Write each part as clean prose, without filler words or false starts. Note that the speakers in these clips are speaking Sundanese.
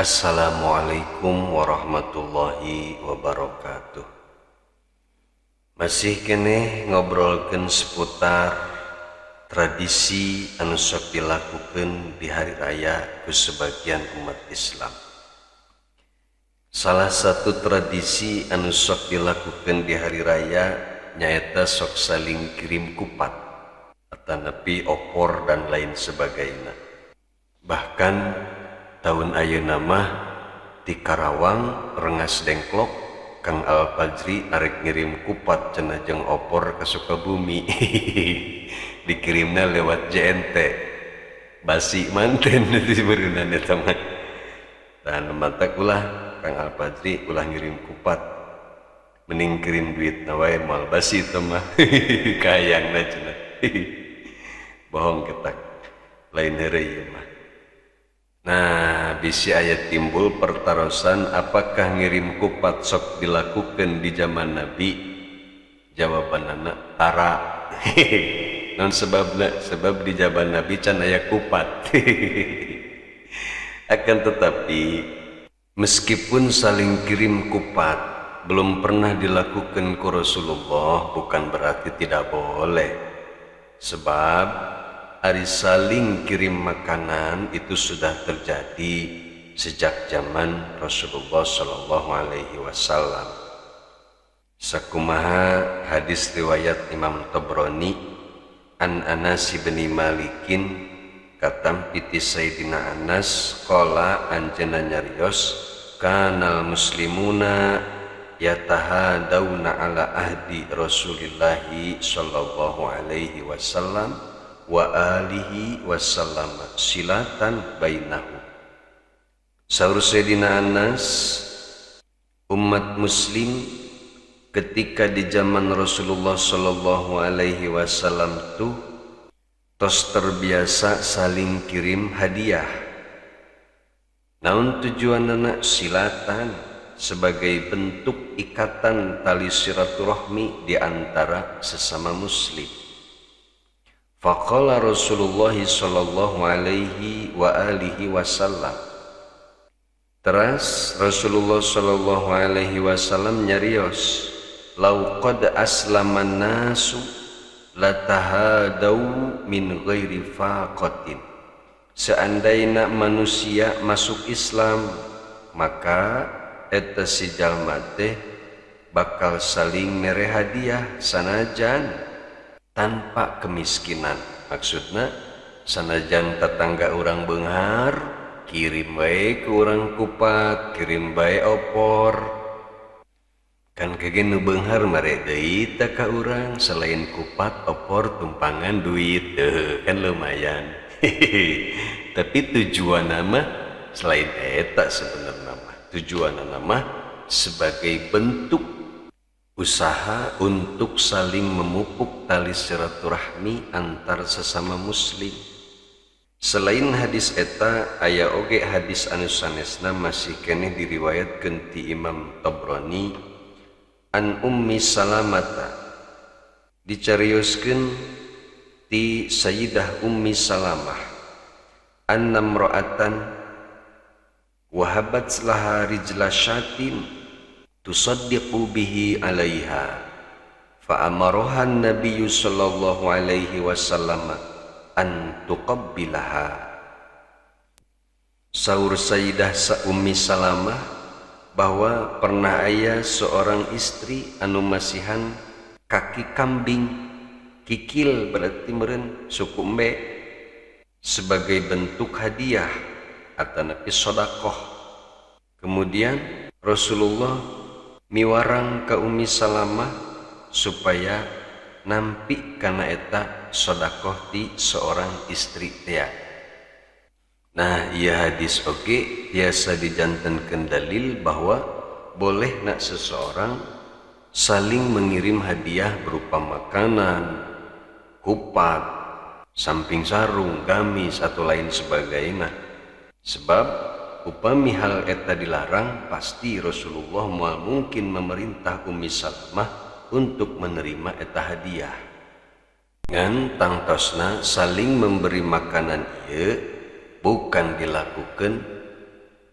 Assalamualaikum warahmatullahi wabarakatuh. Masih keneh ngobrolkeun seputar tradisi anu sok dilakukan di hari raya ku sebagian umat Islam. Salah satu tradisi anu sok dilakukan di hari raya nyaeta sok saling kirim kupat atanapi opor dan lain sebagainya. Bahkan tahun ayeuna mah di Karawang Rengas Dengklok Kang Al Fajri arek ngirim kupat cenah jeung opor ke Sukabumi. Dikirimna lewat JNT, basi manten sebenarnya eta mah. Dan matak ulah Kang Al Fajri ulah ngirim kupat, mending kirim duit na wae, moal basi eta mah. Kayangna cenah. Bohong ketak, lain heureuy ieu mah. Nah, bisi aya timbul pertarosan, apakah ngirim kupat sok dilakukan di zaman Nabi? Jawabanana tara. Non sebabna? Sebab di zaman Nabi can aya kupat. Akan tetapi meskipun saling kirim kupat belum pernah dilakukan ku Rasulullah, bukan berarti tidak boleh. Sebab ari saling kirim makanan itu sudah terjadi sejak zaman Rasulullah Shallallahu Alaihi Wasallam. Sakumaha hadis riwayat Imam Tabrani an Anas bin Malikin, katampi ti Sayyidina Anas, qala, anjeunna nyarios, kanal muslimuna yatahadawna ala ahdi Rasulillahi sallallahu alaihi wasallam wa alihi wasallam silatan bainahu. Saur Sayyidina Anas, umat muslim ketika di zaman Rasulullah sallallahu alaihi wasallam tuh tos terbiasa saling kirim hadiah. Naon tujuanana? Silatan, sebagai bentuk ikatan tali silaturahmi di antara sesama muslim. Faqala Rasulullah sallallahu alaihi wa alihi wasallam. Teras Rasulullah sallallahu alaihi wasallam nyarios, lau qad aslaman nasu latahadau min ghairi faqatin. Seandainya manusia masuk Islam, maka eta si jalma teh bakal saling mere hadiah sanajan tanpa kemiskinan. Maksudna sanajan tetangga urang beunghar, kirim bae ke urang kupat, kirim bae opor. Kan kege nu beunghar mere deui teh ka urang, selain kupat opor tumpangan duit teh kan lumayan. Tapi tujuan nama selain eta sebenarnya mah, tujuan nama sebagai bentuk usaha untuk saling memupuk tali silaturahmi antar sesama muslim. Selain hadis eta, aya oge hadis anu sanesna masih keneh diriwayatkeun ti Imam Tabrani an Ummi Salamata, dicarioskeun ti Sayyidah Ummi Salamah, anna imra'atan wahabat laha rijla syatin tusaddiqu bihi alaiha, fa amaraha an-nabiy sallallahu alaihi wasallam an tuqabbilaha. Saur Sayyidah Ummi Salamah bahwa pernah aya seorang istri anu masihan kaki kambing, kikil berarti meureun suku embe, sebagai bentuk hadiah atanapi sodakoh. Kemudian Rasulullah miwarang ke Ummi Salamah supaya nampi kana eta sodakoh ti seorang istri tea. Nah, ieu hadis oge biasa dijantenkeun dalil bahwa boleh nak seseorang saling mengirim hadiah berupa makanan, kupat, samping sarung, gamis atau lain sebagainya. Sebab upami hal eta dilarang, pasti Rasulullah moal mungkin memerintah Ummi Salamah untuk menerima eta hadiah. Ngan tangtosna saling memberi makanan ieu bukan dilakukan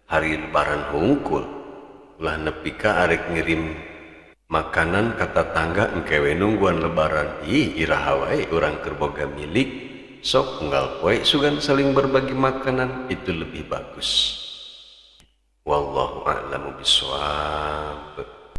Hari lebaran hungkul. Ulah nepi ka arek ngirim makanan ka tatangga engke we nungguan lebaran. Ih, iraha wae urang keur boga milik sok unggal poe sugan saling berbagi makanan, itu lebih bagus. Wallahu a'lamu bishawab.